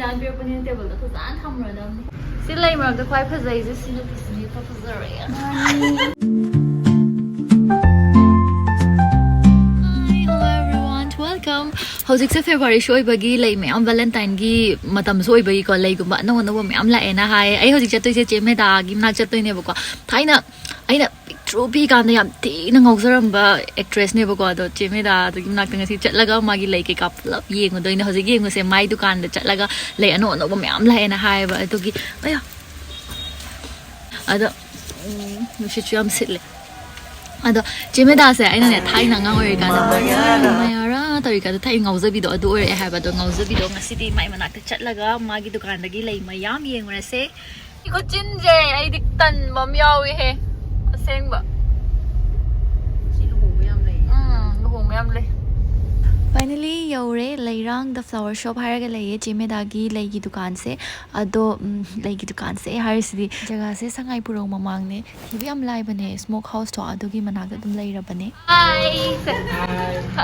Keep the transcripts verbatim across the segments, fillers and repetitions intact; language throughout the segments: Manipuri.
ꯄꯤꯔꯛꯄꯅꯤꯅ ꯇꯦꯕꯜꯗ ꯐꯖꯅ ꯊꯝꯃꯨꯔꯗꯕꯅꯤ꯫ ꯁꯤ ꯂꯩ ꯃꯔꯛꯇ ꯈ꯭ꯋꯥꯏ ꯐꯖꯩꯁꯦ ꯁꯤ ꯅꯨꯄꯤꯁꯤꯅ ꯏꯐ ꯐꯖꯔꯦ꯫ Hi, hello everyone, welcome. ꯍꯧꯖꯤꯛꯁꯦ ꯐꯦꯕ꯭ꯔꯨꯋꯥꯔꯤꯁꯨ ꯑꯣꯏꯕꯒꯤ ꯂꯩ ꯃꯌꯥꯝ, ꯚꯦꯂꯦꯟꯇꯥꯏꯟꯒꯤ ꯃꯇꯝꯁꯨ ꯑꯣꯏꯕꯒꯤꯀꯣ, ꯂꯩꯒꯨꯝꯕ ꯑꯅꯧ ꯑꯅꯧꯕ ꯃꯌꯥꯝ ꯂꯥꯛꯑꯦꯅ ꯍꯥꯏ꯫ ꯑꯩ ꯍꯧꯖꯤꯛ ꯆꯠꯇꯣꯏꯁꯦ ꯆꯦ ꯃꯦꯗꯥꯒꯤ ꯃꯅꯥꯛ ꯆꯠꯇꯣꯏꯅꯦꯕꯀꯣ꯫ ꯊꯥꯏꯅ ꯑꯩꯅ ꯄꯤꯛꯇ꯭ꯔꯨ ꯄꯤꯛꯏꯀꯥꯟꯗ ꯌꯥꯝ ꯊꯤꯅ ꯉꯥꯎꯖꯔꯝꯕ ꯑꯦꯛꯇ꯭ꯔꯦꯁꯅꯦꯕꯀꯣ꯫ ꯑꯗꯣ ꯆꯦ ꯃꯦꯗꯥꯗꯨꯒꯤ ꯃꯅꯥꯛꯇ ꯉꯁꯤ ꯆꯠꯂꯒ ꯃꯥꯒꯤ ꯂꯩ ꯀꯩꯀꯥ ꯄꯨꯂꯞ ꯌꯦꯡꯉꯨꯗꯣꯏꯅꯦ꯫ ꯍꯧꯖꯤꯛ ꯌꯦꯡꯉꯨꯁꯦ, ꯃꯥꯏ ꯗꯨꯀꯥꯟꯗ ꯆꯠꯂꯒ ꯂꯩ ꯑꯅꯧ ꯑꯅꯧꯕ ꯃꯌꯥꯝ ꯂꯥꯛꯑꯦꯅ ꯍꯥꯏꯌꯦꯕ꯫ ꯑꯗꯨꯒꯤ ꯑꯌꯥ꯫ ꯑꯗꯣ ꯎꯝ, ꯅꯨꯡꯁꯤꯠꯁꯨ ꯌꯥꯝ ꯁꯤꯠꯂꯦ꯫ ꯑꯗꯣ ꯆꯦ ꯃꯦꯗꯥꯁꯦ ꯑꯩꯅꯅꯦ, ꯊꯥꯏꯅ ꯑꯉꯥꯡ ꯑꯣꯏꯔꯤꯀꯥꯟꯗ ꯃꯌꯥꯔꯥ ꯃꯌꯥꯔꯥ ꯇꯧꯔꯤꯀꯥꯟꯗ ꯊꯥꯏꯅ ꯉꯥꯎꯖꯕꯤꯗꯣ ꯑꯗꯨ ꯑꯣꯏꯔꯛꯑꯦ ꯍꯥꯏꯕ꯫ ꯑꯗꯣ ꯉꯥꯎꯖꯕꯤꯗꯣ ꯉꯁꯤꯗꯤ ꯃꯥꯏ ꯃꯅꯥꯛꯇ ꯆꯠꯂꯒ ꯃꯥꯒꯤ ꯗꯨꯀꯥꯟꯗꯒꯤ ꯂꯩ ꯃꯌꯥꯝ ꯌꯦꯡꯉꯨꯔꯁꯦ꯫ ꯈꯨꯠꯆꯤꯟꯁꯦ ꯑꯩꯗꯤ ꯇꯟꯕ ꯑꯃ ꯌꯥꯎꯋꯦꯍꯦ, ꯑꯁꯦꯡꯕ꯫ ꯁꯤ ꯂꯨꯍꯣꯡꯕ ꯌꯥꯝ ꯂꯩ꯫ ꯎꯝ, ꯂꯨꯍꯣꯡꯕ ꯌꯥꯝ ꯂꯩ꯫ Finally ꯌꯧꯔꯦ ꯂꯩꯔꯥꯡ ꯗ ꯐ꯭ꯂꯥꯋꯔ ꯁꯣꯞ ꯍꯥꯏꯔꯒ ꯂꯩꯌꯦ ꯆꯦ ꯃꯦꯗꯥꯒꯤ ꯂꯩꯒꯤ ꯗꯨꯀꯥꯟꯁꯦ꯫ ꯑꯗꯣ ꯎꯝ, ꯂꯩꯒꯤ ꯗꯨꯀꯥꯟꯁꯦ ꯍꯥꯏꯔꯤꯁꯤꯗꯤ ꯖꯒꯥꯁꯦ ꯁꯉꯥꯏꯄꯨꯔꯧ ꯃꯃꯥꯡꯅꯦ꯫ ꯊꯤꯕ ꯌꯥꯝ ꯂꯥꯏꯕꯅꯦ, ꯁ꯭ꯃꯣꯛ ꯍꯥꯎꯁꯇꯣ ꯑꯗꯨꯒꯤ ꯃꯅꯥꯛꯇ ꯑꯗꯨꯝ ꯂꯩꯔꯕꯅꯦ꯫ ꯑꯩꯁꯦ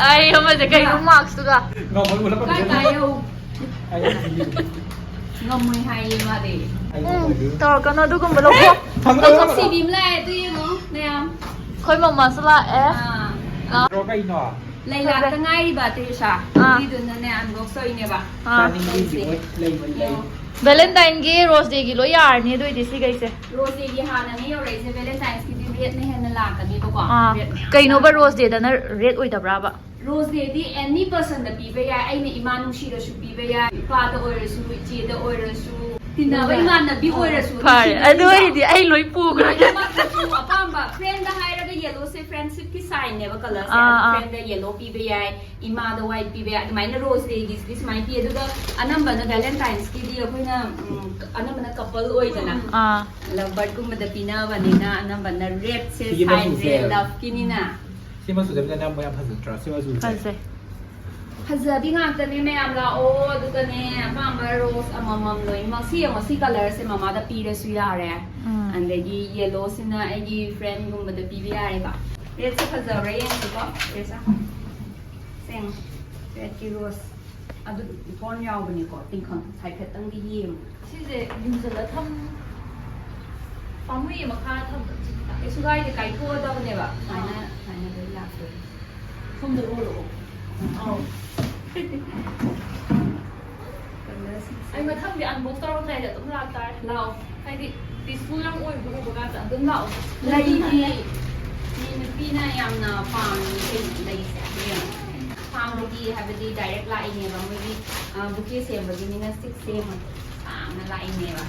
ꯑꯩ ꯑꯃꯁꯦ ꯀꯩꯅꯣ ꯃꯥꯛꯁꯇꯨꯒ꯫ ꯉꯝꯃꯣꯏ ꯎꯠꯂꯛꯀꯅꯨ꯫ ꯀꯥꯏ ꯀꯥꯏ ꯌꯧ? ꯑꯩ ꯉꯝꯃꯣꯏ ꯍꯥꯏꯌꯦ ꯃꯥꯗꯤ꯫ ꯑꯩ ꯎꯝ, ꯉꯝꯃꯣꯏ꯫ ꯇꯧꯔꯛꯀꯅꯨ ꯑꯗꯨꯒꯨꯝꯕ ꯂꯧꯊꯣꯛ꯫ ꯊꯝꯃꯣ, ꯊꯝꯃꯣ, ꯊꯝꯃꯣ꯫ ꯁꯤꯗꯤ ꯑꯃ ꯂꯥꯛꯑꯦ, ꯑꯗꯨ ꯌꯦꯡꯉꯣ ꯃꯌꯥꯝ꯫ ꯑꯩꯈꯣꯏ ꯃꯃꯥꯁꯨ ꯂꯥꯛꯑꯦ꯫ ꯑꯥ꯫ ꯀꯩꯅꯣ? ꯂꯩ ꯂꯥꯛꯇ ꯉꯥꯏꯔꯤꯕ ꯇ꯭ꯔꯤꯁꯥ꯫ ꯑꯥ꯫ ꯑꯗꯨꯏꯗꯨꯅꯅꯦ ꯑꯟꯕꯣꯛꯁ ꯇꯧꯔꯤꯅꯦꯕ꯫ ꯑꯥ꯫ ꯆꯥꯅꯤꯡꯕꯤꯗꯤ ꯑꯣꯏ, ꯂꯩꯕ ꯂꯩ꯫ ꯌꯦꯡꯉꯣ꯫ ꯚꯦꯂꯦꯟꯇꯥꯏꯟꯒꯤ ꯔꯣꯁ ꯗꯦꯒꯤ ꯂꯣꯏ ꯌꯥꯔꯅꯤ ꯑꯗꯨꯏꯗꯤ ꯁꯤꯈꯩꯁꯦ꯫ ꯔꯣꯁ ꯗꯦꯒꯤ ꯍꯥꯟꯅꯅꯦ ꯌꯧꯔꯛꯏꯁꯦ, ꯚꯦꯂꯦꯟꯇꯥꯏꯟꯁꯀꯤꯗꯤ ꯔꯦꯠꯅ ꯍꯦꯟꯅ ꯂꯥꯛꯀꯅꯦꯕꯀꯣ꯫ ꯑꯥ꯫ ꯔꯦꯠ ꯃꯌꯥꯝ ꯀꯩꯅꯣꯕ ꯂꯥꯛꯀꯅꯤ꯫ ꯔꯣꯁ ꯗꯦꯗꯅ ꯔꯦꯠ ꯑꯣꯏꯗꯕ꯭ꯔꯥꯕ? ꯔꯣꯁ ꯗꯦꯗꯤ ꯑꯦꯅꯤ ꯄꯔꯁꯟꯗ ꯄꯤꯕ ꯌꯥꯏ꯫ ꯑꯩꯅ ꯏꯃꯥ ꯅꯨꯡꯁꯤꯔꯁꯨ ꯄꯤꯕ ꯌꯥꯏ, ꯏꯄꯥꯗ ꯑꯣꯏꯔꯁꯨ, ꯏꯆꯦꯗ ꯑꯣꯏꯔꯁꯨ, ꯇꯤꯟꯅꯕ ꯏꯃꯥꯟꯅꯕꯤ ꯑꯣꯏꯔꯁꯨ, ꯐꯔꯦ, ꯅꯨꯡꯁꯤꯅꯕ ꯑꯗꯨ ꯑꯣꯏꯔꯗꯤ ꯑꯩ ꯂꯣꯏ ꯄꯨꯈ꯭ꯔꯒꯦ꯫ ꯂꯣꯏꯅꯃꯛꯇꯁꯨ ꯑꯄꯥꯝꯕ ꯐ꯭ꯔꯦꯟꯗ ꯍꯥꯏꯔꯒ ꯌꯦꯜꯂꯣꯁꯦ ꯐ꯭ꯔꯦꯟꯁꯤꯞꯀꯤ ꯁꯥꯏꯟꯅꯦꯕ ꯀꯂꯔꯁꯦ꯫ ꯑꯥ, ꯑꯗꯣ ꯑꯥ꯫ ꯐ꯭ꯔꯦꯟꯗ ꯌꯦꯜꯂꯣ ꯄꯤꯕ ꯌꯥꯏ, ꯏꯃꯥꯗ ꯋꯥꯏꯠ ꯄꯤꯕ ꯌꯥꯏ, ꯑꯗꯨꯃꯥꯏꯅ ꯔꯣꯁ ꯗꯦꯒꯤꯁꯤꯗꯤ ꯁꯨꯃꯥꯏꯅ ꯄꯤ꯫ ꯑꯗꯨꯒ ꯑꯅꯝꯕꯅ ꯚꯦꯂꯦꯟꯇꯥꯏꯟꯁꯀꯤꯗꯤ ꯑꯩꯈꯣꯏꯅ, ꯎꯝ, ꯑꯅꯝꯕꯅ ꯀꯄꯜ ꯑꯣꯏꯗꯅ ꯑꯥ꯫ ꯂꯚ ꯕꯥꯔꯠꯀꯨꯝꯕꯗ ꯄꯤꯅꯕꯅꯤꯅ ꯑꯅꯝꯕꯅ ꯔꯦꯠꯁꯦ ꯁꯤꯒꯤ ꯁꯥꯏꯟꯁꯦ ꯃꯆꯨꯁꯦ꯫ ꯂꯚꯀꯤꯅꯤꯅ꯫ ꯁꯤ ꯃꯆꯨꯁꯦ ꯐꯖꯅ ꯌꯥꯝ ꯐꯖꯗ꯭ꯔꯥ ꯁꯤ ꯃꯆꯨꯁꯦ? ꯐꯖꯩ꯫ ꯐꯖꯕꯤ ꯉꯥꯛꯇꯅꯦ ꯃꯌꯥꯝ, ꯂꯥꯛꯑꯣ꯫ ꯑꯗꯨꯒꯅꯦ ꯑꯄꯥꯝꯕ ꯔꯣꯁ ꯑꯃꯃꯝ ꯂꯣꯏꯅꯃꯛ꯫ ꯁꯤ ꯌꯦꯡꯉꯣ, ꯁꯤ ꯀꯂꯔꯁꯦ ꯃꯃꯥꯗ ꯄꯤꯔꯁꯨ ꯌꯥꯔꯦ꯫ ꯎꯝ꯫ ꯑꯗꯒꯤ ꯌꯦꯜꯂꯣꯁꯤꯅ ꯑꯩꯒꯤ ꯐ꯭ꯔꯦꯟꯒꯨꯝꯕꯗ ꯄꯤꯕ ꯌꯥꯔꯦꯕ꯫ ꯔꯦꯠꯁꯦ ꯐꯖꯕ꯭ꯔꯥ ꯌꯦꯡꯁꯤꯀꯣ, ꯔꯦꯠꯁꯦ꯫ ꯁꯦꯡ, ꯔꯦꯠꯀꯤ ꯔꯣꯁ꯫ ꯑꯗꯨ ꯊꯣꯔꯟ ꯌꯥꯎꯕꯅꯦꯀꯣ, ꯇꯤꯡꯈꯪ ꯍꯥꯏꯐꯦꯠꯇꯪꯗꯤ ꯌꯦꯡꯉꯨ꯫ ꯁꯤꯁꯦ ꯌꯨꯡꯁꯤꯜꯂ ꯊꯝ-, ꯄꯥꯝꯃꯨꯏꯌꯦ, ꯃꯈꯥ ꯊꯝꯕ꯫ ꯀꯩꯁꯨ ꯀꯥꯏꯗꯦ, ꯀꯥꯏꯊꯣꯛꯑꯗꯕꯅꯦꯕ꯫ ꯁꯨꯃꯥꯏꯅ, ꯁꯨꯃꯥꯏꯅ ꯂꯣꯏ ꯂꯥꯛꯇꯣꯏꯅꯦ꯫ ꯁꯣꯝꯗ ꯑꯣꯜꯂꯛꯑꯣ꯫ ꯑꯧ꯫ ꯀꯂꯔꯁꯤꯡꯁꯦ꯫ ꯑꯩ ꯃꯊꯪꯗꯤ ꯑꯟꯕꯣꯛꯁ ꯇꯧꯔꯝꯗꯥꯏꯗ ꯑꯗꯨꯝ ꯂꯥꯛꯇꯥꯔꯦ꯫ ꯂꯥꯛꯑꯣ꯫ ꯍꯥꯏꯗꯤ ꯄꯤꯁꯐꯨꯜ ꯌꯥꯝ ꯑꯣꯏꯕꯗꯣ ꯎꯕ ꯀꯥꯟꯗ꯫ ꯑꯗꯨꯝ ꯂꯥꯛꯑꯣ꯫ ꯂꯩꯗꯤ ꯃꯤ ꯅꯨꯄꯤꯅ ꯌꯥꯝꯅ ꯄꯥꯝꯃꯤ ꯀꯩꯅꯣ ꯂꯩꯁꯦ꯫ ꯐꯥꯝꯗꯒꯤ ꯍꯥꯏꯕꯗꯤ ꯗꯥꯏꯔꯦꯛ ꯂꯥꯛꯏꯅꯦꯕ꯫ ꯃꯣꯏꯒꯤ, ꯑ, ꯕꯨꯀꯦ ꯁꯦꯝꯕꯒꯤ ꯃꯤꯅ ꯁꯤꯛꯁ ꯁꯦꯝꯃ ꯁꯥꯡꯅ ꯂꯥꯛꯏꯅꯦꯕ꯫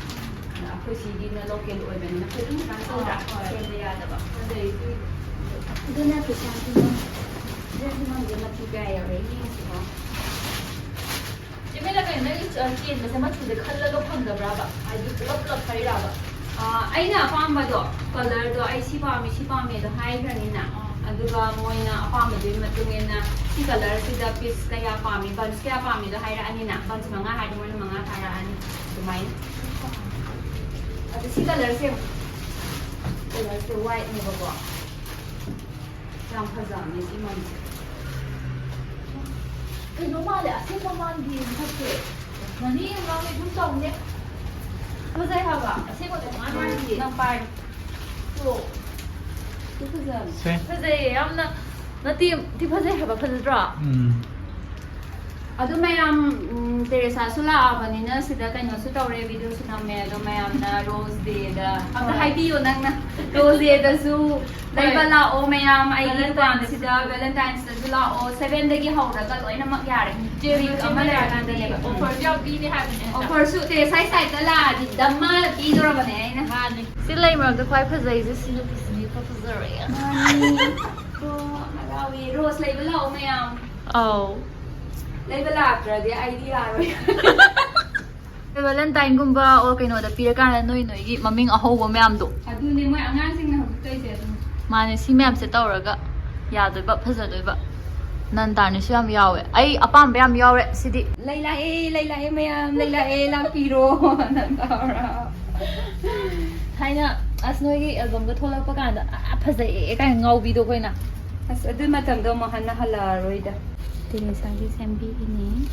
ꯑꯗ ꯑꯩꯈꯣꯏ ꯁꯤꯒꯤꯅ ꯂꯣꯀꯦꯜ ꯑꯣꯏꯕꯅꯤꯅ ꯐ꯭ꯔꯤꯗꯝ ꯈꯤꯇꯪ ꯇꯧꯗ꯭ꯔꯥ? ꯑꯥ, ꯍꯣꯏ꯫ ꯁꯦꯝꯕ ꯌꯥꯗꯕ꯫ ꯑꯗꯩꯗꯤ ꯑꯗꯨꯅ ꯄꯩꯁꯥꯁꯤꯅ ꯗ꯭ꯔꯦꯁ ꯃꯃꯜꯁꯦ ꯃꯆꯨ ꯀꯌꯥ ꯌꯧꯔꯦ ꯌꯦꯡꯁꯤꯀꯣ꯫ ꯆꯦ ꯃꯦꯂꯥ, ꯀꯩꯅꯣ ꯅꯪꯒꯤ, ꯑ, ꯆꯦꯟꯕꯁꯦ ꯃꯆꯨꯁꯦ ꯈꯜꯂꯒ ꯐꯪꯗꯕ꯭ꯔꯥꯕ? ꯍꯥꯏꯗꯤ ꯄꯨꯂꯞ ꯄꯨꯂꯞ ꯍꯥꯏꯔꯤꯔꯥꯕ? ꯑ, ꯑꯩꯅ ꯑꯄꯥꯝꯕꯗꯣ, ꯀꯂꯔꯗꯣ, ꯑꯩ ꯁꯤ ꯄꯥꯝꯃꯤ, ꯁꯤ ꯄꯥꯝꯃꯤ ꯑꯗꯣ ꯍꯥꯏꯈ꯭ꯔꯅꯤꯅ꯫ ꯑꯥ꯫ ꯑꯗꯨꯒ ꯃꯣꯏꯅ ꯑꯄꯥꯝꯕꯗꯨꯒꯤ ꯃꯇꯨꯡ ꯏꯟꯅ ꯁꯤ ꯀꯂꯔꯁꯤꯗ ꯄꯤꯁ ꯀꯌꯥ ꯄꯥꯝꯃꯤ, ꯕꯟꯁ ꯀꯌꯥ ꯄꯥꯝꯃꯤꯗꯣ ꯍꯥꯏꯔꯛꯑꯅꯤꯅ꯫ ꯕꯟꯁ ꯃꯉꯥ ꯍꯥꯏꯔꯗꯤ ꯃꯣꯏꯅ ꯃꯉꯥ ꯊꯥꯔꯛꯑꯅꯤ꯫ ꯑꯗꯨꯃꯥꯏꯅ꯫ ꯑꯗꯨ ꯁꯤ ꯀꯂꯔꯁꯦ, ꯀꯂꯔꯁꯦ ꯋꯥꯏꯠꯅꯦꯕꯀꯣ꯫ ꯌꯥꯝ ꯐꯖꯕꯅꯦ ꯁꯤ ꯃꯝꯁꯦ꯫ ꯀꯩꯅꯣ ꯃꯥꯜꯂꯦ, ꯑꯁꯦꯡꯕ ꯃꯥꯟꯗꯦ ꯃꯁꯛꯁꯦ꯫ ꯃꯅꯤ ꯑꯉꯥꯡ ꯑꯗꯨꯝ ꯇꯧꯅꯦ꯫ ꯐꯖꯩ ꯍꯥꯏꯕ, ꯑꯁꯦꯡꯕ ꯑꯗꯨꯃꯥꯏꯅ ꯃꯥꯟꯗꯦ꯫ ꯅꯪ ꯄꯥꯏ꯫ ꯇꯣ꯫ ꯁꯤ ꯐꯖꯕꯅꯦ꯫ ꯁꯦ꯫ ꯐꯖꯩꯌꯦ ꯌꯥꯝꯅ꯫ ꯅꯠꯇꯦ, ꯊꯤ ꯐꯖꯩ ꯍꯥꯏꯕ, ꯐꯖꯗ꯭ꯔꯣ? ꯎꯝ꯫ ꯑꯗꯨ ꯃꯌꯥꯝ, ꯎꯝ, ꯇꯦꯔꯦꯁꯥꯁꯨ ꯂꯥꯛꯑꯕꯅꯤꯅ ꯁꯤꯗ ꯀꯩꯅꯣꯁꯨ ꯇꯧꯔꯦ, ꯚꯤꯗꯤꯑꯣꯁꯨ ꯅꯝꯃꯦ꯫ ꯑꯗꯣ ꯃꯌꯥꯝꯅ ꯔꯣꯁ ꯗꯦꯗ ꯑꯝꯇ ꯍꯣꯏ꯫ ꯍꯥꯏꯕꯤꯌꯣ ꯅꯪꯅ꯫ ꯔꯣꯁ ꯗꯦꯗꯁꯨ ꯂꯩꯕ ꯍꯣꯏ꯫ ꯂꯥꯛꯑꯣ ꯃꯌꯥꯝ꯫ ꯑꯩꯒꯤ ꯚꯦꯂꯦꯟꯇꯥꯏꯟꯁ ꯗꯨꯀꯥꯟꯁꯤꯗ ꯚꯦꯂꯦꯟꯇꯥꯏꯟꯁꯇꯁꯨ ꯂꯥꯛꯑꯣ꯫ ꯁꯚꯦꯟꯗꯒꯤ ꯍꯧꯔꯒ ꯂꯣꯏꯅꯃꯛ ꯌꯥꯔꯦ꯫ ꯆꯦ ꯋꯤꯛ ꯑꯃ ꯂꯩꯔꯀꯥꯟꯗꯅꯦꯕ꯫ ꯑꯣꯐꯔꯁꯨ ꯌꯥꯝ ꯄꯤꯅꯤ ꯍꯥꯏꯕꯅꯦ ꯍꯟꯗꯛ꯫ ꯑꯣꯐꯔꯁꯨ ꯇꯦꯔꯦꯁꯥ ꯁꯥꯏꯠꯇ ꯂꯥꯛꯑꯗꯤ ꯗꯝꯃ ꯄꯤꯗꯣꯔꯕꯅꯦ ꯑꯩꯅ꯫ ꯃꯥꯅꯤ꯫ ꯁꯤ ꯂꯩ ꯃꯔꯛꯇ ꯈ꯭ꯋꯥꯏ ꯐꯖꯩꯁꯦ ꯁꯤ ꯅꯨꯄꯤꯁꯤꯅꯦ ꯏꯐ ꯐꯖꯔꯦ꯫ ꯃꯥꯅꯤ꯫ ꯑꯣ, ꯍꯔꯥꯎꯋꯦ꯫ ꯔꯣꯁ ꯂꯩꯕ ꯂꯥꯛꯑꯣ ꯃꯌꯥꯝ꯫ ꯑꯧ꯫ ꯂꯩꯕ ꯂꯥꯛꯇ꯭ꯔꯗꯤ ꯑꯩꯗꯤ ꯌꯥꯔꯣꯏ꯫ ꯚꯦꯂꯦꯟꯇꯥꯏꯟꯒꯨꯝꯕ ꯑꯣꯔ ꯀꯩꯅꯣꯗ ꯄꯤꯔꯀꯥꯟꯗ ꯅꯣꯏ ꯅꯣꯏꯒꯤ ꯃꯃꯤꯡ ꯑꯍꯧꯕ ꯃꯌꯥꯝꯗꯣ꯫ ꯑꯗꯨꯅꯦ ꯃꯣꯏ ꯑꯉꯥꯡꯁꯤꯡꯅ ꯍꯧꯖꯤꯛ ꯇꯧꯔꯤꯁꯦ ꯑꯗꯨꯅꯦ꯫ ꯃꯥꯅꯦ, ꯁꯤ ꯃꯌꯥꯝꯁꯦ ꯇꯧꯔꯒ ꯌꯥꯗꯣꯏꯕ, ꯐꯖꯗꯣꯏꯕ꯫ ꯅꯟꯗꯥꯅꯤꯁꯨ ꯌꯥꯝ ꯌꯥꯎꯋꯦ꯫ ꯑꯩ ꯑꯄꯥꯝꯕ ꯌꯥꯝ ꯌꯥꯎꯔꯦ ꯁꯤꯗꯤ꯫ ꯂꯩ ꯂꯥꯛꯑꯦ, ꯂꯩ ꯂꯥꯛꯑꯦ ꯃꯌꯥꯝ, ꯂꯩ ꯂꯥꯛꯑꯦ, ꯂꯥꯛꯄꯤꯔꯣ꯫ ꯅꯟꯗꯥ ꯍꯣꯔꯥ꯫ ꯊꯥꯏꯅ ꯑꯁ ꯅꯣꯏꯒꯤ ꯑꯦꯜꯕꯝꯒ ꯊꯣꯛꯂꯛꯄ ꯀꯥꯟꯗ, "ꯑꯥ, ꯐꯖꯩꯌꯦ" ꯀꯥꯏꯅ ꯉꯥꯎꯕꯤꯗꯣ ꯑꯩꯈꯣꯏꯅ꯫ ꯑꯁ ꯑꯗꯨ ꯃꯇꯝꯗꯣ ꯑꯃꯨꯛ ꯍꯟꯅ ꯍꯜꯂꯛꯑꯔꯣꯏꯗ꯫ ꯇꯦꯔꯦꯁꯥꯒꯤ ꯁꯦꯝꯕꯤꯔꯤꯅꯦ꯫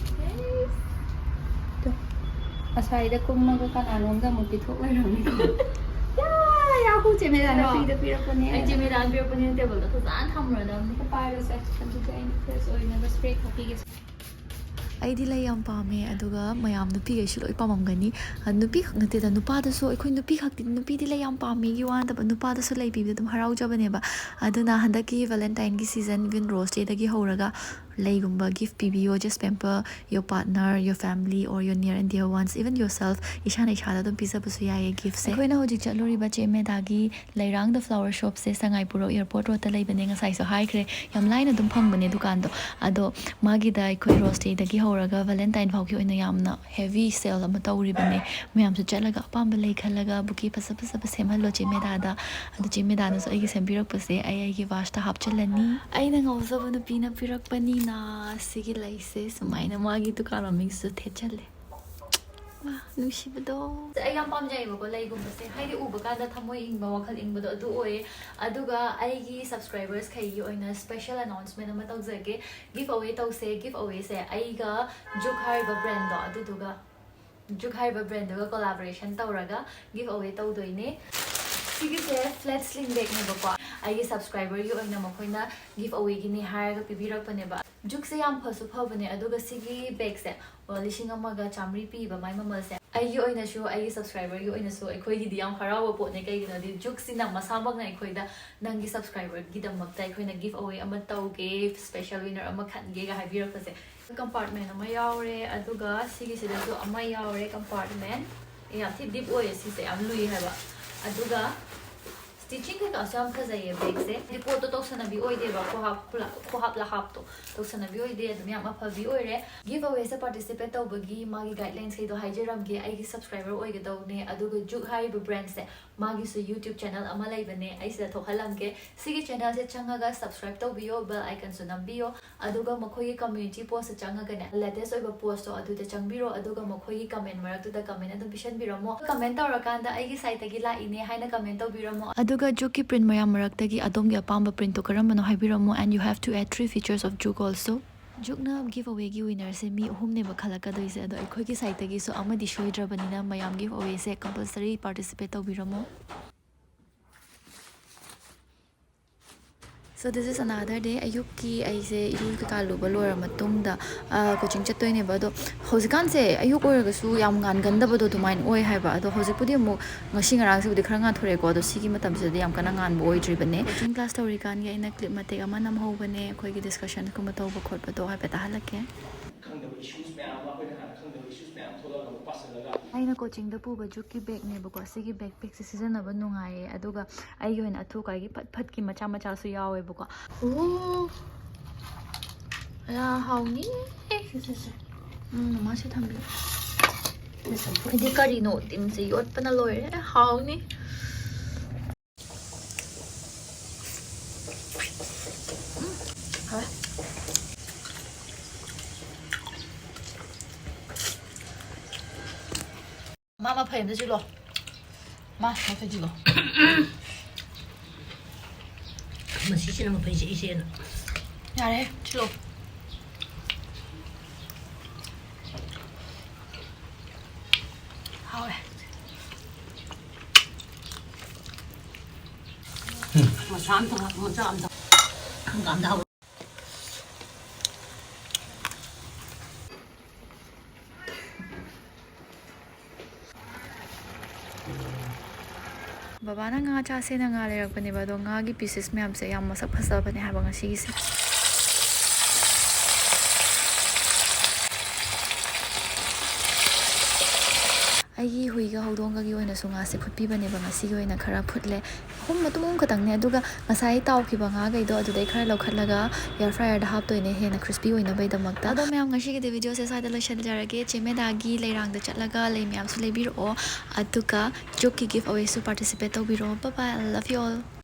ꯇꯣ, ꯑꯁ꯭ꯋꯥꯏꯗ ꯀꯨꯝꯃꯒ ꯀꯅꯥꯅꯣꯝꯗ ꯑꯃꯨꯛ ꯄꯤꯊꯣꯛ ꯂꯩꯔꯝꯃꯤꯀꯣ꯫ ꯌꯥ, ꯌꯥꯍꯨ, ꯆꯦ ꯃꯦꯗꯥꯅ ꯐ꯭ꯔꯤꯗ ꯄꯤꯔꯛꯄꯅꯦ꯫ ꯑꯩ ꯆꯦ ꯃꯦꯗꯥꯅ ꯄꯤꯔꯛꯄꯅꯤꯅ ꯇꯦꯕꯜꯗ ꯐꯖꯅ ꯊꯝꯃꯨꯔꯗꯕꯅꯤ꯫ ꯄꯥꯏꯔꯁꯦ, ꯑꯗꯨꯗꯤ ꯑꯩꯅ ꯐ꯭ꯔꯦꯁ ꯑꯣꯏꯅꯕ ꯁ꯭ꯄ꯭ꯔꯦ ꯈꯔ ꯄꯤꯒꯦ꯫ ꯑꯩꯗꯤ ꯂꯩ ꯌꯥꯝ ꯄꯥꯝꯃꯦ, ꯑꯗꯨꯒ ꯃꯌꯥꯝ ꯅꯨꯄꯤꯈꯩꯁꯨ ꯂꯣꯏ ꯄꯥꯝꯃꯝꯒꯅꯤ꯫ ꯑ, ꯅꯨꯄꯤꯈꯛ ꯅꯠꯇꯦꯗ, ꯅꯨꯄꯥꯗꯁꯨ, ꯑꯩꯈꯣꯏ ꯅꯨꯄꯤ ꯈꯛꯇꯤ, ꯅꯨꯄꯤꯗꯤ ꯂꯩ ꯌꯥꯝ ꯄꯥꯝꯃꯦꯒꯤ ꯋꯥ ꯅꯠꯇꯕ, ꯅꯨꯄꯥꯗꯁꯨ ꯂꯩ ꯄꯤꯕꯗ ꯑꯗꯨꯝ ꯍꯔꯥꯎꯖꯕꯅꯦꯕ꯫ ꯑꯗꯨꯅ ꯍꯟꯗꯛꯀꯤ Valentine ꯒꯤ season, even Rose Day ꯗꯒꯤ ꯍꯧꯔꯒ ꯂꯩꯒꯨꯝꯕ gift ꯄꯤꯕꯤꯌꯣ, just pamper your partner, your family, or your near and dear ones, even yourself. ꯏꯁꯥꯅ ꯏꯁꯥꯗ ꯑꯗꯨꯝ ꯄꯤꯖꯕꯁꯨ ꯌꯥꯏꯌꯦ gift ꯁꯦ꯫ ꯑꯩꯈꯣꯏꯅ ꯍꯧꯖꯤꯛ ꯆꯠꯂꯨꯔꯤꯕ ꯆꯦ ꯃꯦꯗꯥꯒꯤ ꯂꯩꯔꯥꯡ The Flower Shop say Sangai ꯄꯨꯔꯣꯛ airport road ꯇ ꯂꯩꯕꯅꯦ, ꯉꯁꯥꯏꯁꯨ ꯍꯥꯏꯈ꯭ꯔꯦ꯫ ꯌꯥꯝ ꯂꯥꯏꯅ ꯑꯗꯨꯝ ꯐꯪꯕꯅꯦ ꯗꯨꯀꯥꯟꯗꯣ꯫ ꯑꯗꯣ ꯃꯥꯒꯤꯗ ꯑꯩꯈꯣꯏ Rose Day ꯗꯒꯤ ꯍꯧꯔꯒ Valentine ꯐꯥꯎꯒꯤ ꯑꯣꯏꯅ ꯌꯥꯝꯅ heavy sale ꯑꯃ ꯇꯧꯔꯤꯕꯅꯦ꯫ ꯃꯌꯥꯝꯁꯨ ꯆꯠꯂꯒ ꯑꯄꯥꯝꯕ ꯂꯩ ꯈꯜꯂꯒ bouquet ꯐꯖ ꯐꯖꯕ ꯁꯦꯝꯍꯜꯂꯣ ꯆꯦ ꯃꯦꯗꯥꯗ꯫ ꯑꯗꯣ ꯆꯦ ꯃꯦꯗꯥꯅꯁꯨ ꯑꯩꯒꯤ ꯁꯦꯝꯕꯤꯔꯛꯄꯁꯦ ꯑꯩ ꯑꯩꯒꯤ vase ꯇ ꯍꯥꯞꯆꯤꯜꯂꯅꯤ꯫ ꯑꯩꯅ ꯉꯥꯎꯖꯕ ꯅꯨꯄꯤꯅ ꯄꯤꯔꯛꯄꯅꯤꯅ ꯁꯤꯒꯤ ꯂꯩꯁꯦ ꯁꯨꯃꯥꯏꯅ ꯃꯥꯒꯤ ꯗꯨꯀꯥꯟ ꯃꯃꯤꯡꯁꯨ ꯊꯦꯠꯆꯜꯂꯦ꯫ ꯋꯥ, ꯅꯨꯡꯁꯤꯕꯗꯣ꯫ ꯑꯩ ꯌꯥꯝ ꯄꯥꯝꯖꯩꯌꯦꯕꯀꯣ ꯂꯩꯒꯨꯝꯕꯁꯦ, ꯍꯥꯏꯗꯤ ꯎꯕ ꯀꯥꯟꯗ ꯊꯃꯣꯏ ꯏꯪꯕ, ꯋꯥꯈꯜ ꯏꯪꯕꯗꯣ ꯑꯗꯨ ꯑꯣꯏꯌꯦ꯫ ꯑꯗꯨꯒ ꯑꯩꯒꯤ subscribers ꯈꯩꯒꯤ ꯑꯣꯏꯅ special announcement ꯑꯃ ꯇꯧꯖꯒꯦ꯫ Give away ꯇꯧꯁꯦ꯫ Give away ꯁꯦ ꯑꯩꯒ Jook ꯍꯥꯏꯔꯤꯕ brand ꯗꯣ, ꯑꯗꯨꯗꯨꯒ, Jook ꯍꯥꯏꯔꯤꯕ brand ꯗꯨꯒ collaboration ꯇꯧꯔꯒ give away ꯇꯧꯗꯣꯏꯅꯦ꯫ ꯁꯤꯒꯤꯁꯦ flat sling bag ꯅꯦꯕꯀꯣ꯫ ꯑꯩꯒꯤ subscriber ꯒꯤ ꯑꯣꯏꯅ ꯃꯈꯣꯏꯅ give away ꯒꯤꯅꯤ ꯍꯥꯏꯔꯒ ꯄꯤꯕꯤꯔꯛꯄꯅꯦꯕ꯫ Jook ꯁꯦ ꯌꯥꯝ ꯐꯁꯨ ꯐꯕꯅꯦ, ꯑꯗꯨꯒ ꯁꯤꯒꯤ bag ꯁꯦ, ꯑ, ꯂꯤꯁꯤꯡ ꯑꯃꯒ ꯆꯥꯃꯔꯤ ꯄꯤꯕ ꯃꯥꯏ ꯃꯃꯜꯁꯦ꯫ ꯑꯩꯒꯤ ꯑꯣꯏꯅꯁꯨ, ꯑꯩꯒꯤ subscriber ꯒꯤ ꯑꯣꯏꯅꯁꯨ ꯑꯩꯈꯣꯏꯒꯤꯗꯤ ꯌꯥꯝ ꯍꯔꯥꯎꯕ ꯄꯣꯠꯅꯦ꯫ ꯀꯩꯒꯤꯅꯣꯗꯤ Jook ꯁꯤꯅ ꯃꯁꯥꯃꯛꯅ ꯑꯩꯈꯣꯏꯗ "ꯅꯪꯒꯤ subscriber ꯒꯤꯗꯃꯛꯇ ꯑꯩꯈꯣꯏꯅ give away ꯑꯃ ꯇꯧꯒꯦ, special winner ꯑꯃ ꯈꯟꯒꯦꯒ" ꯍꯥꯏꯕꯤꯔꯛꯄꯁꯦ꯫ Compartment ꯑꯃ ꯌꯥꯎꯔꯦ, ꯑꯗꯨꯒ ꯁꯤꯒꯤꯁꯤꯗꯁꯨ ꯑꯃ ꯌꯥꯎꯔꯦ compartment꯫ ꯌꯥꯝ ꯊꯤ deep ꯑꯣꯏꯌꯦ ꯁꯤꯁꯦ, ꯌꯥꯝ ꯂꯨꯏ ꯍꯥꯏꯕ꯫ ꯑꯗꯨꯒ stitching ꯀꯩꯀꯥꯁꯨ ꯌꯥꯝ ꯐꯖꯩꯌꯦ bag ꯁꯦ꯫ ꯍꯥꯏꯗꯤ ꯄꯣꯠꯇꯣ ꯇꯧꯁꯟꯅꯕꯤ ꯑꯣꯏꯗꯦꯕ, ꯈꯨꯍꯥꯞ ꯈꯨꯂꯥ-, ꯈꯨꯍꯥꯞ ꯂꯍꯥꯞꯇꯣ ꯇꯧꯁꯟꯅꯕꯤ ꯑꯣꯏꯗꯦ, ꯑꯗꯨꯝ ꯌꯥꯝ ꯑꯐꯕꯤ ꯑꯣꯏꯔꯦ꯫ Give away ꯁꯦ participate ꯇꯧꯕꯒꯤ ꯃꯥꯒꯤ guidelines ꯈꯩꯗꯣ ꯍꯥꯏꯖꯔꯝꯒꯦ꯫ ꯑꯩꯒꯤ subscriber ꯑꯣꯏꯒꯗꯧꯕꯅꯦ, ꯑꯗꯨꯒ Jook ꯍꯥꯏꯔꯤꯕ brand ꯁꯦ ꯃꯥꯒꯤꯁꯨ YouTube channel ꯑꯃ ꯂꯩꯕꯅꯦ, ꯑꯩ ꯁꯤꯗ ꯊꯣꯛꯍꯜꯂꯝꯒꯦ꯫ ꯁꯤꯒꯤ channel ꯁꯦ ꯆꯪꯉꯒ subscribe ꯇꯧꯕꯤꯌꯣ, bell icon ꯁꯨ ꯅꯝꯕꯤꯌꯣ꯫ ꯑꯗꯨꯒ ꯃꯈꯣꯏꯒꯤ community post ꯇ ꯆꯪꯉꯒꯅꯦ, latest ꯑꯣꯏꯕ post ꯇꯣ ꯑꯗꯨꯗ ꯆꯪꯕꯤꯔꯣ, ꯑꯗꯨꯒ ꯃꯈꯣꯏꯒꯤ comment ꯃꯔꯛꯇꯨꯗ comment ꯑꯗꯨꯝ ꯄꯤꯁꯟꯕꯤꯔꯝꯃꯣ꯫ Comment ꯇꯧꯔꯀꯥꯟꯗ "ꯑꯩꯒꯤ site ꯇꯒꯤ ꯂꯥꯛꯏꯅꯦ" ꯍꯥꯏꯅ comment ꯇꯧꯕꯤꯔꯝꯃꯣ꯫ ꯑꯗꯨꯒ Jook ꯀꯤ print ꯃꯌꯥꯝ ꯃꯔꯛꯇꯒꯤ ꯑꯗꯣꯝꯒꯤ ꯑꯄꯥꯝꯕ print ꯇꯣ ꯀꯔꯝꯕꯅꯣ ꯍꯥꯏꯕꯤꯔꯝꯃꯣ, and you have to add three pictures of Jook also꯫ ꯖꯨꯛꯅ ꯒꯤꯐ ꯑꯋꯦꯒꯤ ꯋꯤꯟꯅꯔꯁꯦ ꯃꯤ ꯑꯍꯨꯝꯅꯦꯕ ꯈꯜꯂꯛꯀꯗꯣꯏꯁꯦ, ꯑꯗꯣ ꯑꯩꯈꯣꯏꯒꯤ ꯁꯥꯏꯠꯇꯒꯤꯁꯨ ꯑꯃꯗꯤ ꯁꯣꯏꯗ꯭ꯔꯕꯅꯤꯅ ꯃꯌꯥꯝ ꯒꯤꯐ ꯑꯋꯦꯁꯦ ꯀꯝꯄꯜꯁꯔꯤ ꯄꯥꯔꯇꯤꯁꯤꯄꯦꯠ ꯇꯧꯕꯤꯔꯝꯃꯣ꯫ So this is another day. ꯑꯌꯨꯛꯀꯤ ꯑꯩꯁꯦ ꯏꯔꯨ ꯀꯩꯀꯥ ꯂꯨꯕ ꯂꯣꯏꯔ ꯃꯇꯨꯡꯗ, ꯑ, ꯀꯣꯆꯤꯡ ꯆꯠꯇꯣꯏꯅꯦꯕ꯫ ꯑꯗꯣ ꯍꯧꯖꯤꯛꯀꯥꯟꯁꯦ ꯑꯌꯨꯛ ꯑꯣꯏꯔꯒꯁꯨ ꯌꯥꯝ ꯉꯥꯟꯒꯟꯗꯕꯗꯣ ꯑꯗꯨꯃꯥꯏꯅ ꯑꯣꯏ ꯍꯥꯏꯕ꯫ ꯑꯗꯣ ꯍꯧꯖꯤꯛꯄꯨꯗꯤ ꯑꯃꯨꯛ ꯉꯁꯤ ꯉꯔꯥꯡꯁꯤꯕꯨꯗꯤ ꯈꯔ ꯉꯥꯟꯊꯣꯔꯛꯑꯦꯀꯣ, ꯑꯗꯣ ꯁꯤꯒꯤ ꯃꯇꯝꯁꯤꯗꯗꯤ ꯌꯥꯝ ꯀꯟꯅ ꯉꯥꯟꯕ ꯑꯣꯏꯗ꯭ꯔꯤꯕꯅꯦ꯫ ꯀꯣꯆꯤꯡ ꯀ꯭ꯂꯥꯁ ꯇꯧꯔꯤꯀꯥꯟꯒꯤ ꯑꯩꯅ ꯀ꯭ꯂꯤꯞ ꯃꯇꯦꯛ ꯑꯃ ꯅꯝꯍꯧꯕꯅꯦ, ꯑꯩꯈꯣꯏꯒꯤ ꯗꯤꯁꯀꯁꯟꯒꯨꯝꯕ ꯇꯧꯕ ꯈꯣꯠꯄꯗꯣ ꯍꯥꯏꯐꯦꯠ ꯇꯥꯍꯜꯂꯛꯀꯦ꯫ ꯈꯪꯗꯕ ꯏꯁꯨꯁ ꯃꯌꯥꯝ ꯑꯃ, ꯑꯩꯈꯣꯏꯅ ꯍꯥꯟꯅ ꯈꯪꯗꯕ ꯏꯁꯨꯁ ꯃꯌꯥꯝ ꯊꯣꯛꯂꯛꯑꯒ ꯑꯃꯨꯛ ꯄꯥꯁꯤꯜꯂꯒ꯫ ꯑꯩꯅ ꯀꯣꯆꯤꯡꯗ ꯄꯨꯕ ꯖꯨꯛꯀꯤ ꯕꯦꯒꯅꯦꯕꯀꯣ꯫ ꯁꯤꯒꯤ ꯕꯦꯛ ꯄꯦꯛꯁꯦ ꯁꯤꯖꯤꯟꯅꯕ ꯅꯨꯡꯉꯥꯏꯌꯦ, ꯑꯗꯨꯒ ꯑꯩꯒꯤ ꯑꯣꯏꯅ ꯑꯊꯨ ꯑꯀꯥꯏꯒꯤ ꯐꯠ ꯐꯠꯀꯤ ꯃꯆꯥ ꯃꯆꯥꯁꯨ ꯌꯥꯎꯋꯦꯕꯀꯣ꯫ ꯑꯣ, ꯑꯌꯥ, ꯍꯥꯎꯅꯤ꯫ ꯁꯦ, ꯁꯦ, ꯁꯦ꯫ ꯎꯝ, ꯃꯃꯥꯁꯦ ꯊꯝꯕꯤꯌꯨ꯫ ꯁꯦ, ꯁꯦ꯫ ꯑꯩꯗꯤ ꯀꯔꯤꯅꯣ ꯇꯤꯟꯁꯦ ꯌꯣꯠꯄꯅ ꯂꯣꯏꯔꯦ꯫ ꯍꯥꯎꯅꯤ꯫ ꯎꯝ, ꯍꯥꯎꯋꯦ꯫ ꯃꯥ ꯃꯐꯩ ꯑꯝꯇ ꯆꯤꯜꯂꯣ꯫ ꯃꯥ ꯃꯐꯩ ꯆꯤꯜꯂꯣ꯫ ꯃꯁꯤꯁꯤꯅ ꯃꯐꯩ ꯆꯤꯛꯏꯁꯦꯅ꯫ ꯌꯥꯔꯦ, ꯆꯤꯜꯂꯣ꯫ ꯍꯥꯎꯋꯦ꯫ ꯃꯆꯥ ꯑꯝꯇ ꯍꯥꯞ-, ꯃꯆꯥ ꯑꯝꯇ ꯍꯪꯒꯥꯝꯗ ꯍꯥꯞ-꯫ ꯕꯕꯥꯅ ꯉꯥ ꯆꯥꯁꯦꯅ ꯉꯥ ꯂꯩꯔꯛꯄꯅꯦꯕ, ꯑꯗꯣ ꯉꯥꯒꯤ ꯄꯤꯁꯦꯁ ꯃꯌꯥꯝꯁꯦ ꯌꯥꯝ ꯃꯁꯛ ꯐꯖꯕꯅꯦ ꯍꯥꯏꯕ ꯉꯁꯤꯒꯤꯁꯦ꯫ ꯑꯩꯒꯤ ꯍꯨꯏꯒ ꯍꯧꯗꯣꯡꯒꯒꯤ ꯑꯣꯏꯅꯁꯨ ꯉꯥꯁꯦ ꯐꯨꯠꯄꯤꯕꯅꯦꯕ, ꯉꯁꯤꯒꯤ ꯑꯣꯏꯅ ꯈꯔ ꯐꯨꯠꯂꯦ꯫ ꯑꯍꯨꯝ, ꯃꯇꯨꯝ ꯑꯍꯨꯝ ꯈꯛꯇꯪꯅꯦ, ꯑꯗꯨꯒ ꯉꯁꯥꯏ ꯇꯥꯎꯈꯤꯕ ꯉꯥꯈꯩꯗꯣ ꯑꯗꯨꯗꯩ ꯈꯔ ꯂꯧꯈꯠꯂꯒ ꯑꯦꯌꯔ ꯐ꯭ꯔꯥꯏꯌꯔꯗ ꯍꯥꯞꯇꯣꯏꯅꯦ, ꯍꯦꯟꯅ ꯈ꯭ꯔꯤꯁꯄꯤ ꯑꯣꯏꯅꯕꯒꯤꯗꯃꯛꯇ꯫ ꯑꯗꯣ ꯃꯌꯥꯝ, ꯉꯁꯤꯒꯤꯗꯤ ꯚꯤꯗꯤꯑꯣꯁꯦ ꯁ꯭ꯋꯥꯏꯗ ꯂꯣꯏꯁꯤꯟꯖꯔꯒꯦ꯫ ꯆꯦ ꯃꯦꯗꯥꯒꯤ ꯂꯩꯔꯥꯡꯗ ꯆꯠꯂꯒ ꯂꯩ ꯃꯌꯥꯝꯁꯨ ꯂꯩꯕꯤꯔꯛꯑꯣ, ꯑꯗꯨꯒ ꯖꯨꯛꯀꯤ ꯒꯤꯐ ꯑꯋꯦꯁꯨ ꯄꯥꯔꯇꯤꯁꯤꯄꯦꯠ ꯇꯧꯕꯤꯔꯛꯑꯣ꯫ Bye bye, I love you all.